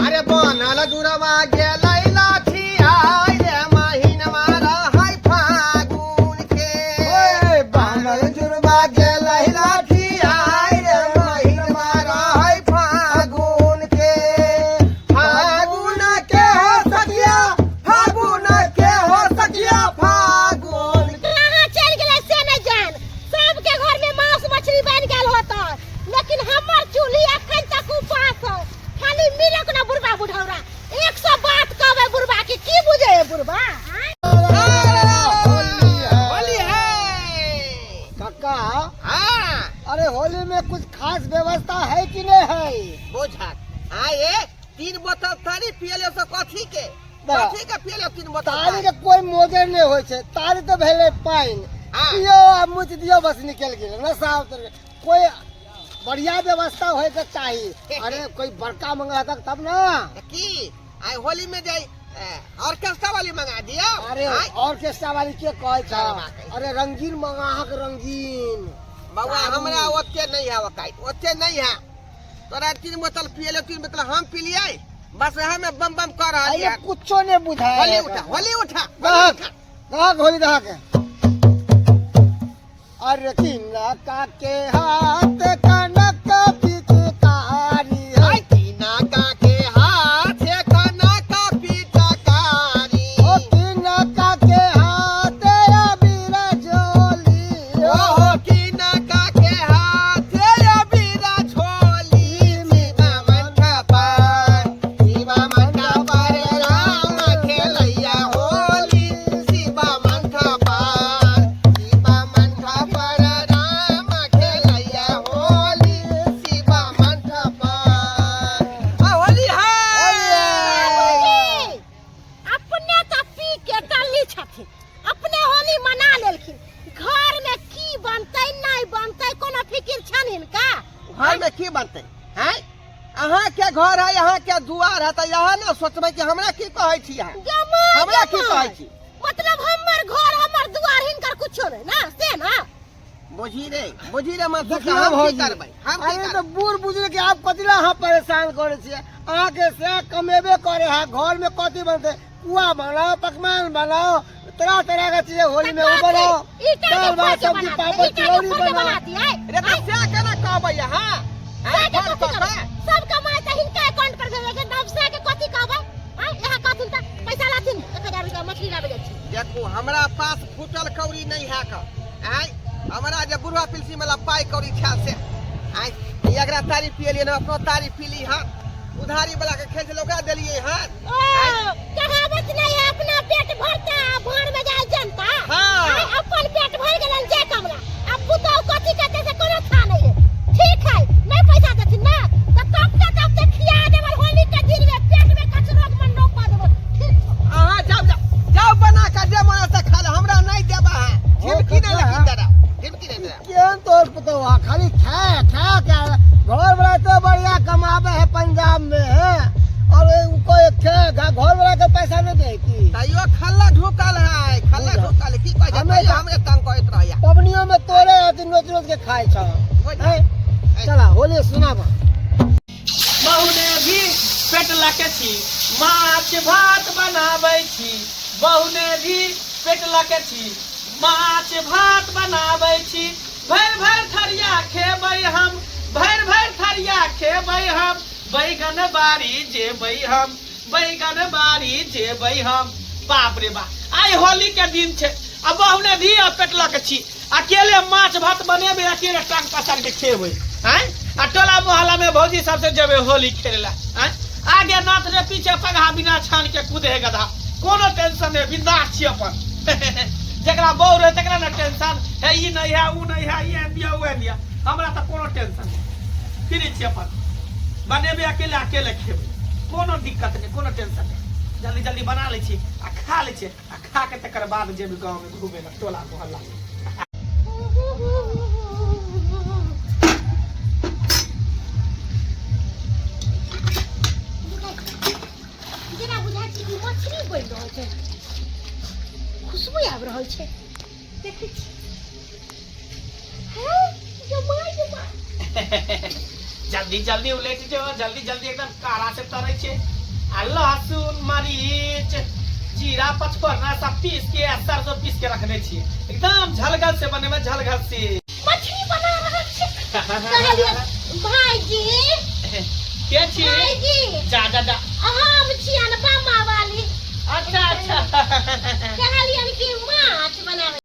अरे बनल जुड़वा गेलै लाठी आइ रे महिनवा रहै फागुन के। ओए बानर जुड़वा गेलै लाठी आइ रे महिनवा रहै फागुन के। फागुन के हो सखिया, फागुन के हो सखिया, फागुन। कहाँ चलि गेलै से नहि जान। सबके घर में मांस मछली बनि गेल होतै, लेकिन हमर चूल्ही अखन तक उपास है। खाली मिलक ना बुढ़बा बुढ़ौरा 100 बात कहबै बुढ़बा के, की बुझे है बुढ़बा? आँय? होली है। होली है। काका। हाँ। अरे होली में कुछ खास व्यवस्था है कि नहीं है? बुझत आए 3 बोतल तारी पियले से कथी के? बा। कथी के पियले 3 बोतल? तारी के कोई मोजर नहीं होइ छै, तारी तो भेलै पानि। हाँ। पियो आ मुच दियो, बस निकल गेल, नशा उतर गेल। कोई बढ़िया व्यवस्था होय के चाही। अरे कोई बड़का मंगा तक तब ना। की आइ होली में जाई ऑर्केस्ट्रा वाली मंगा दियो? अरे आइ, ऑर्केस्ट्रा वाली के कहै छ? अरे बाप रे। अरे रंगीन मंगा हक, रंगीन। बउआ दारू। हमरा ओते नहीं है वकाइत, ओते नहीं है। तोरा 3 बोतल पियले, 3 बोतल हम पिलियै, बस वएह में बम बम कर रहल अरे है। कुछो नहीं बुझाय। होली उठा, होली उठा, होली दहक उठा। दहक होली दहक। अरे किना का के हाथ कनक पिचकारी है। आइ किना का के हाथ कनक पिचकारी। ओ किना का के हाथ अबीर झोली। ओहो किना का के हाथ अबीर झोली। शिवा मंठा पर, शिवा मंठा पर राम खेलैया होली। शिवा मंठा पर, शिवा मंठा पर राम खेलैया होली। शिवा मंठा पर आ होली है। बाबूजी, अपने तऽ पी के टल्ली छथिन, अपने होली मना लेलखिन, घर में की बनतै नहि बनतै कोनो फिकिर छनि हिनका? घर में की बनतै? हैं, अहाँ के घर है, अहाँ के दुआर है, तऽ यहाँ ने सोचबै कि हमरा की कहै छी अहाँ? जमाइ, हमरा की जमाइ। कहै छी? मतलब हमर घर हमर दुआर हिनकर कुछो नहि ना, से ना? बुझी रे, बुझी रे, मन देखियौ हम की भौजी। करबै, हम की अरे करबै? तऽ बूढ़ बुजुर्ग के आप कथी ला अहाँ परेशान करै छियै? अहाँके से कमेबे करे है, घर में कथी बनतै? पुआ बनाओ, पकवान बनाओ, तरह तरह के चीज होली में उ बनाओ। ईटा के दाल भात फोड़ के सब्जी बना पापड़ दियै, ईटा के तिलौरी फोड़ के बनाओ। बना दियै। रे तऽ से केना कहबै अहाँ? से के फोन कथी कऽ करबै? कऽ? सब कमाइ तऽ हिनका अकाउंट पर भेजै छै, तब से के कथी कहबै? आँय, इएह कहथिन तऽ पैसा लाथिन, 1000 रुपया मछली लाबै जाइ छी। देखू हमरा पास फूटल कौड़ी नहीं है का। आँय, हमरा जे बुढ़वा पिलसी वाला पाई कौड़ी छाल से। आँय, ई एकरा तारी पियलियै ने, अपनो तारी पीली हँ, उधारी वाला के खेल छलै ओकरा देलियै हँ। ओ, कहावत नहीं है, अपना पेट भरता भाड़ में जाए जनता। हाँ। आँय, अपन पेट भर गेलन जय कमला, अब पुतहु कथी कहते से कोनो था नहीं है। ठीक है, नहीं पैसा देथिन ना तो तब तक तब तक खिया देबल होली के दिन में, पेट में कचरो के मन रोपा देबल। ठीक छौ। अहाँ जाउ, जाउ, जाउ, बना के जे मन से खा ले, हमरा नहीं देबा है। झिमकी नहीं कका। लेकिन देरा, झिमकी नहीं देरा। केहन तोर पुतहु है, खाली खाए खा के। घर वाला तो बढ़िया कमावे है पंजाब में है, और उनको एक घर वाला के पैसा नहीं दे की? तैयो खल्ला ढुकल है, खल्ला बुझल। ढुकल है, की कहै छै? हमे तैयो हमरे तंग करैत रहैया। पबनियों में तोरे अथी नोच नोच के खाए छ। बुझल। हैं? चला होली सुनाबा। बहुने भी पेट लके छी माछ भात बनाबै छी। बहुने भी पेट लके छी माछ भात बनाबै छी। भरि भरि थरिया खेबै हम, भरि भरि थरिया खेबै हम, बैगन बाड़ी जेबै हम, बैगन बाड़ी जेबै हम। बाप रे बाप, आइ होली के दिन छै आ बहुने भी आ पेट लके छी, अकेले माछ भात बनेबै, अकेले टांग पसार के खेबै। आँय, आ टोला मोहल्ला में भौजी सबसे जेबै होली खेले ला। आँय, आगे नाथ रे पीछे पगहा, बिना छान के कूदे है गधा। कोनो टेंशन नहीं, बिंदास छी अपन। जकरा बहू रहे तकरा ना टेंशन है, ई नहीं है, ऊ नहीं है, ई आनि दिया, ऊ आनि दिया। हमरा तऽ कोनो टेंशन नहीं, फ्री छी अपन। बनेबै अकेले, अकेले खेबै, कोनो दिक्कत नहीं, कोनो टेंशन नहीं। जल्दी जल्दी बना लै छी आ खा लै छी, आ खा के तकर बाद जेबै गाँव में घूमे ला टोला मोहल्ला। जेना बुझाइ छै कि मछली बनि रहल छै, खुशबू आबि रहल छै। देखै छी। हँ, जमाइ जमाइ। जल्दी जल्दी उलटि जो, जल्दी जल्दी एकदम कारा से तरै छै। आ लहसुन, मरीच, जीरा, पचफोरना सब पीस के आ सरसों पीस के रखने छियै। एकदम झलगल से बनेबै, झलगल से। मछली बना रहल छी। कहलियै भाईजी। के छी? भाईजी। जा जा जा। अहाँ